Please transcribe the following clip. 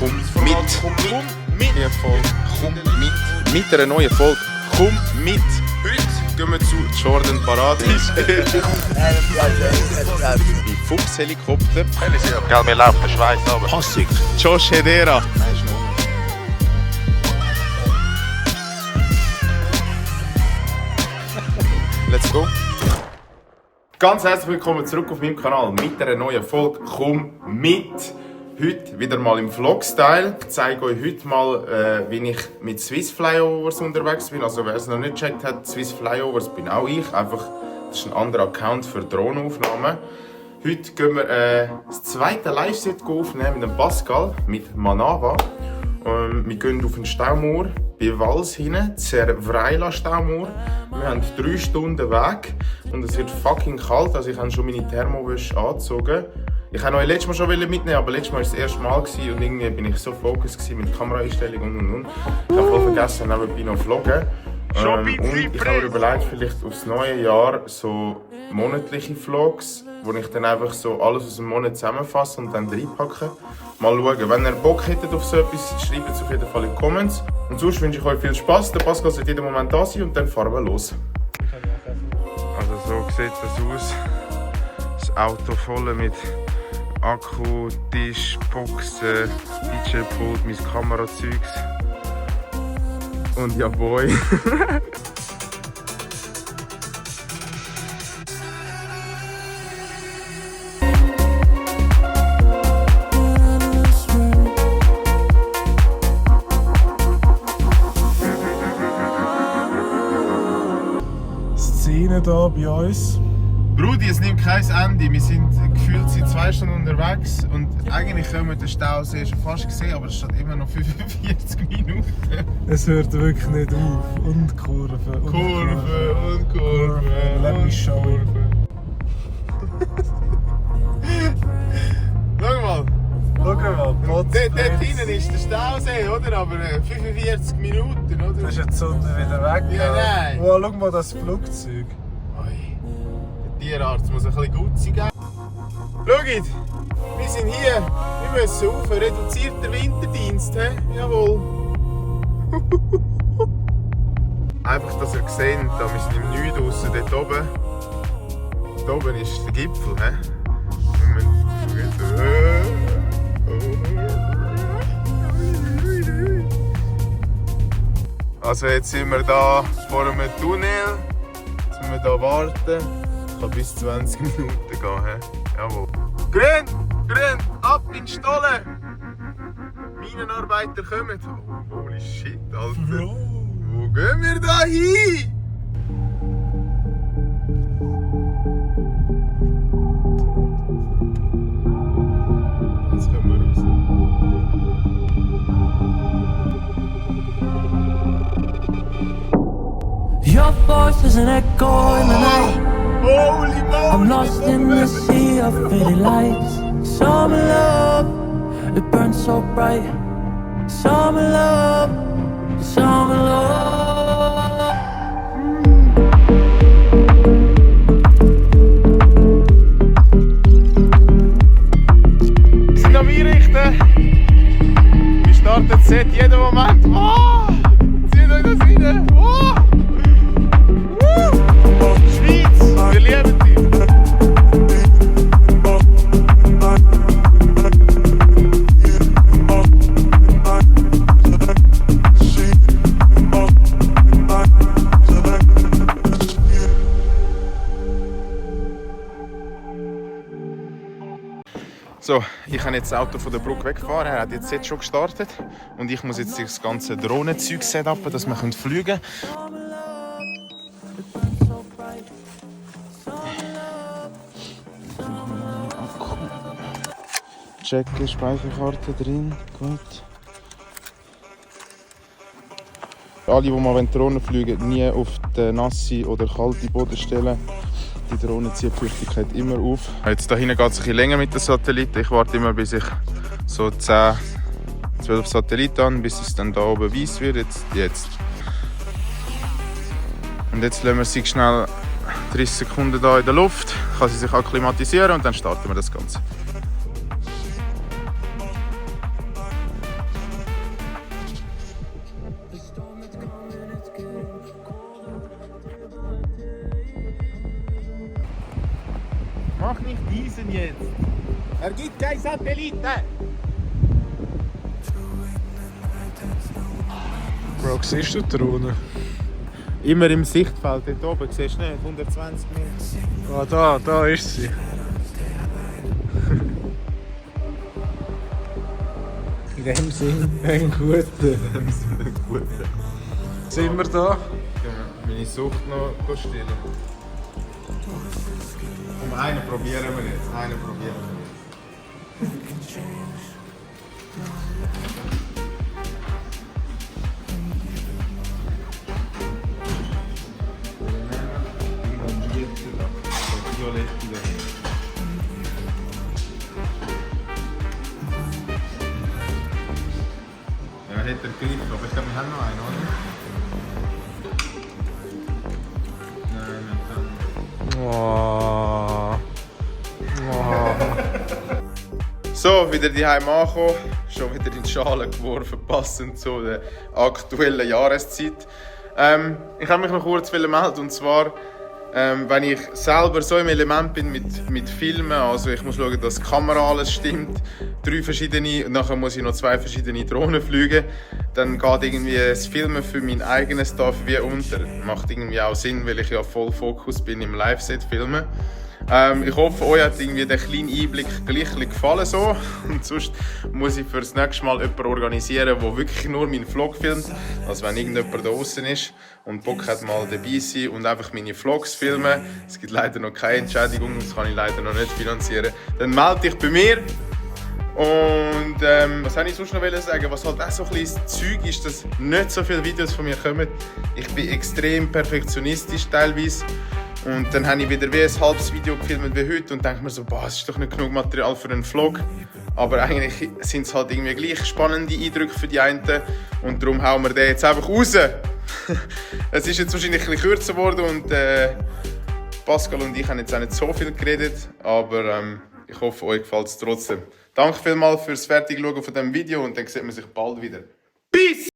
Komm mit. Die Folge. Komm mit. Mit einer neuen Folge. Komm mit. Heute gehen wir zu Jordan Paradies. Bei Fuchshelikopter. Gell, mir läuft der Schweiß aber. Passig. Josh Hedera. Let's go. Ganz herzlich willkommen zurück auf meinem Kanal mit einer neuen Folge «Komm mit!». Heute wieder mal im Vlog-Style. Ich zeige euch heute mal, wie ich mit Swiss Flyovers unterwegs bin. Also wer es noch nicht gecheckt hat, Swiss Flyovers bin auch ich. Einfach, das ist ein anderer Account für Drohnenaufnahmen. Heute gehen wir das zweite Live-Set aufnehmen mit dem Pascal, mit Manava. Wir gehen auf den Staumauer bei Vals hin, Zervreila Staumauer. Wir haben 3 Stunden Weg und es wird fucking kalt, also ich habe schon meine Thermowäsche angezogen. Ich wollte euch letztes Mal schon mitnehmen, aber letztes Mal war es das erste Mal und irgendwie bin ich so fokussiert mit Kameraeinstellung und. Ich habe voll vergessen, nebenbei noch vloggen. Und ich habe mir überlegt, vielleicht aufs neue Jahr so monatliche Vlogs, wo ich dann einfach so alles aus dem Monat zusammenfasse und dann reinpacke. Mal schauen, wenn ihr Bock hättet auf so etwas, schreibt es auf jeden Fall in die Comments. Und sonst wünsche ich euch viel Spaß. Der Pascal wird jeden Moment da sein und dann fahren wir los. Also so sieht das aus. Das Auto voll mit Akku, Tisch, Boxen, DJ-Pult, mein Kamerazeugs. Und ja, boy. Szene hier bei uns. Brudi, es nimmt kein Ende. Wir sind gefühlt seit 2 Stunden unterwegs und eigentlich können wir den Stausee schon fast gesehen, aber es steht immer noch 45 Minuten. Es hört wirklich nicht auf. Und Kurven. Und Kurven. Let me show you. Schau mal. Schau mal, Dort hinten ist der Stausee, oder? Aber 45 Minuten, oder? Das ist jetzt die Sonne wieder weg. Ja, nein. Oh, schau mal das Flugzeug. Der Tierarzt muss ein bisschen gut sein. Schaut, wir sind hier. Wir müssen auf einen reduzierten Winterdienst. He? Jawohl. Einfach, dass ihr seht, da wir sind im Neu draussen, dort oben. Dort oben ist der Gipfel. Also jetzt sind wir da vor einem Tunnel. Jetzt müssen wir hier warten. Ich kann bis 20 Minuten gehen. Jawohl. Grün! Ab in die Stolle! Minenarbeiter kommen. Oh, holy shit, Alter. Wo gehen wir da hin? Jetzt kommen wir raus. Your voice is an echo in the night. Holy moly! I'm lost in the sea of pretty lights. Summer love, it burns so bright. Summer love, summer love. Wir sind am Einrichten. Wir starten das Set jeden Moment. Oh! Zieht euch das rein. Oh! Schweiz, wir lieben dich. So, ich kann jetzt das Auto von der Brücke wegfahren. Er hat jetzt schon gestartet. Und ich muss jetzt das ganze Drohnenzeug setupen, dass wir fliegen können. Checken, Speicherkarte drin, gut. Alle, die mal Drohnen fliegen, nie auf den nassen oder kalten Boden stellen. Die Drohne zieht die Feuchtigkeit immer auf. Jetzt da hinten geht es ein bisschen länger mit den Satelliten. Ich warte immer, bis ich so 10, 12 Satelliten an, bis es dann da oben weiß wird. Jetzt. Und jetzt lassen wir sie schnell 30 Sekunden da in der Luft, kann sie sich akklimatisieren und dann starten wir das Ganze. Mach nicht diesen jetzt. Er gibt kein Satellite. Bro, siehst du die Drohne? Immer im Sichtfeld dort oben, siehst du nicht? 120 Meter. Ah, da ist sie. In dem Sinn, ein guter. Gut. Sind wir da? Meine Sucht noch stillen. Einen probieren wir jetzt. Ja, hat er gegriffen, aber ich glaube, wir haben noch einen, oder? Oh. So, wieder daheim angekommen, schon wieder in die Schale geworfen, passend zu der aktuellen Jahreszeit. Ich habe mich noch kurz melden, und zwar, wenn ich selber so im Element bin mit Filmen, also ich muss schauen, dass die Kamera alles stimmt, 3 verschiedene, und nachher muss ich noch 2 verschiedene Drohnen fliegen, dann geht irgendwie das Filmen für mein eigenes Stuff wie unter. Macht irgendwie auch Sinn, weil ich ja voll Fokus bin im Live-Set filmen. Ich hoffe, euch hat irgendwie der kleine Einblick gleich gefallen so. Und sonst muss ich für das nächste Mal jemanden organisieren, der wirklich nur meinen Vlog filmt. Also wenn irgendjemand da draußen ist und Bock hat, mal dabei sein und einfach meine Vlogs filmen. Es gibt leider noch keine Entschädigung, das kann ich leider noch nicht finanzieren. Dann melde dich bei mir. Und was wollte ich sonst noch sagen? Was halt auch so ein bisschen das Zeug ist, dass nicht so viele Videos von mir kommen. Ich bin extrem perfektionistisch teilweise. Und dann habe ich wieder wie ein halbes Video gefilmt wie heute und denke mir so, boah, es ist doch nicht genug Material für einen Vlog. Aber eigentlich sind es halt irgendwie gleich spannende Eindrücke für die einen und darum hauen wir den jetzt einfach raus. Es ist jetzt wahrscheinlich ein bisschen kürzer geworden und Pascal und ich haben jetzt auch nicht so viel geredet, aber ich hoffe, euch gefällt es trotzdem. Danke vielmals fürs Fertigschauen von diesem Video und dann sieht man sich bald wieder. Peace!